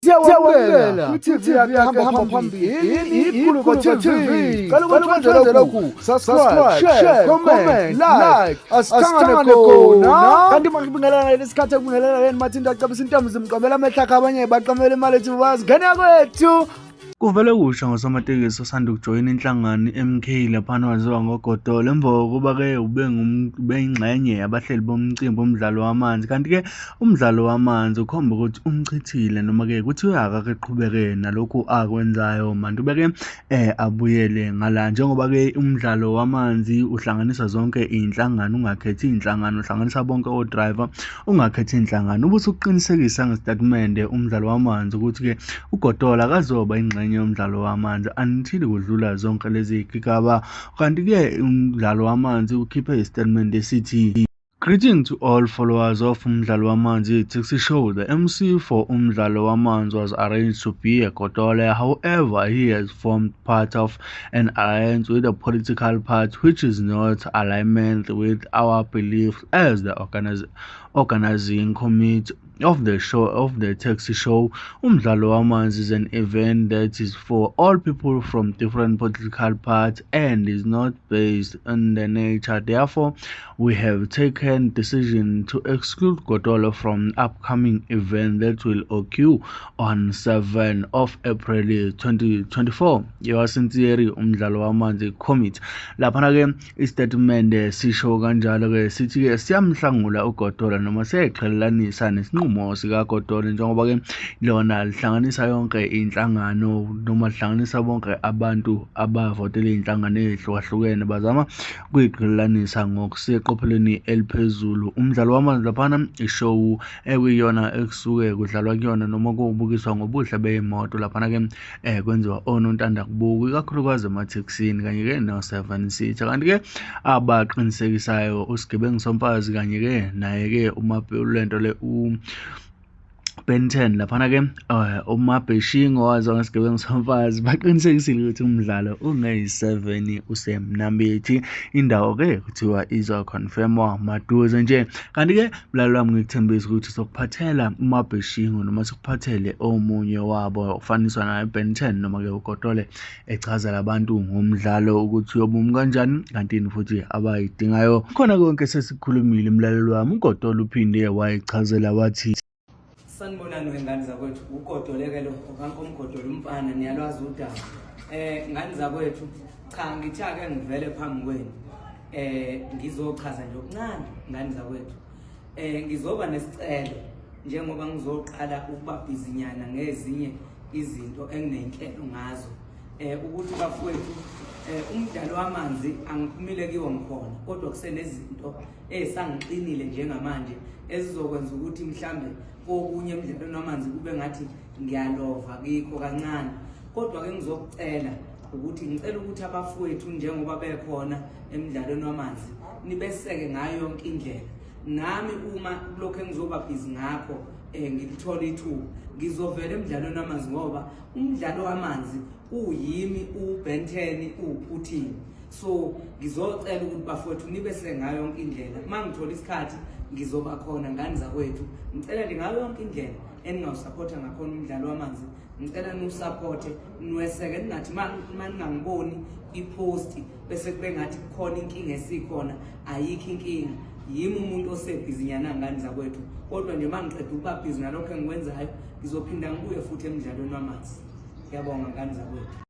Siyawamukela kwi-TV yakhe hamba phambili iGuluva TV. Cela ukuthi wenze lokhu: subscribe, share, comment, like. Asithangane khona. Kanti makubingelela ngalesi sikhathi ekubingelela yena Mathinta acabisa intombi zimqamela amehlo akhe, abanye baqamela imali ethi bazingene kwethu. Kuvele kusha ngosomatekisi osanda ukujoyina inhlangano i-MK laphana waziwa ngoGodolo emva kokuba-ke ubeyingxenye yabahleli bomcimbi womdlalo wamanzi. Kanti-ke umdlalo wamanzi ukhomba ukuthi umchithile noma-ke kuthiwa akake eqhubeke nalokhu akwenzayo mantube-ke abuyele ngala. Njengoba-ke umdlalo wamanzi uhlanganisa zonke iy'nhlangano, ungakhethi iy'nhlangano, uhlanganisa bonke o-driver, ungakhethi inhlangano. Ubusuqinisekisa ngesitatimende umdlalo wamanzi ukuthi-ke uGodola akazoba ingxenye yomdlalo wamanzi until kudlula zonke lezi zigigaba. Kanti-ke umdlalo wamanzi ukhiphe isitatimende esithi: "Greeting to all followers of Umdlalo Wamanzi Taxi Show. The MC for Umdlalo Wamanzi was arranged to be a Godole. However, he has formed part of an alliance with a political party which is not alignment with our beliefs as the organizing committee of the show of the taxi show. Umdlalo Wamanzi is an event that is for all people from different political parties and is not based on the nature. Therefore, we have taken decision to exclude Godolo from upcoming event that will occur on 7 of April 2024. Yours sincerely, Umdlalo Wamanzi Committee." Laphana-ke isitatimende sisho kanjalo-ke, sithi-ke siyamhlangula uGodola noma siyayiqhelelanisa nesinqumo sikaGodola, njengoba-ke lona lihlanganisa yonke inhlangano noma lihlanganisa bonke abantu abavotele iy'nhlangano ey'hlukahlukene, bazama ukuyiqhelelanisa ngokuseqophelweni eliphezulu. Umdlalo wamanzi laphana ishow ekuyiyona ekusuke kudlalwa kuyona noma kuwubukiswa ngobuhle bey'moto. Laphana-ke kwenziwa onontanda kubuka, ikakhulukazi emathekisini kanye-ke no-seven seater. Kanti-ke abaqinisekisayo usigebengu somfazi kanye-ke naye-ke lento le Ben 10 laphana-ke uMabheshingo owaziwa ngesigebengu somfazi, baqinisekisile ukuthi umdlalo ungeyi-7 useMnambithi. Indawo-ke kuthiwa izoconfirmwa maduze nje. Kanti-ke mlaleli wami, ngikuthembisa ukuthi sokuphathela uMabheshingo noma sikuphathele omunye wabo ofaniswa naye Ben 10 noma-ke uGodole echazela abantu ngomdlalo ukuthi uyobumi kanjani, kanti futhi abayidingayo khona. Konke sesikhulumile, mlaleli wami. UGodole uphinde wayichazela wathi: Sanibonani wengane zakwethu, uGodole-ke lo, okankomgodole umfana, niyalwazi udaba. Ngane zakwethu, cha, ngithi ake ngivele phambi kwenu. Ngizochaza nje okuncane, ngane zakwethu. Ngizoba nesicelo njengoba ngizoqala ukuba busy-nyana ngezinye izinto enginenhlelo ngazo. Ukuthi bafowethu, umdlalo wamanzi angiphumile kiwo, ngikhona, kodwa kusenezinto ezisangixinile njengamanje ezizokwenza ukuthi mhlambe kokunye emdlalweni wamanzi kube ngathi ngiyalova kikho kancane. Kodwa ke ngizokucela ukuthi, ngicela ukuthi abafowethu njengoba bekhona emdlalweni wamanzi nibeseke ngayo yonke indlela. Nami uma kulokhu engizoba busy ngakho ngilithola ithuba, ngizovela emdlalweni wamanzi, ngoba umdlalo wamanzi uyimi, uBen 10, uPutin. So ngizocela ukuthi bafowethu nibe sengayo yonke indlela. Uma ngithola isikhathi ngizoba khona, ngane zakwethu. Ngicela nje ngayo yonke indlela eningawusaphotha ngakhona umdlalo wamanzi, ngicela niwusaphothe, niweseke. Ningathi ma ningangiboni ipost bese kube ngathi kukhona inkinga esikhona. Ayikho inkinga, yimi umuntu osebhizinyana, ngane zakwethu. Kodwa nje uma ngiqeda ukuba busy nalokho engikwenzayo, ngizophinda ngibuye futhi emdlalweni wamanzi. Ngiyabonga, ngane zakwethu.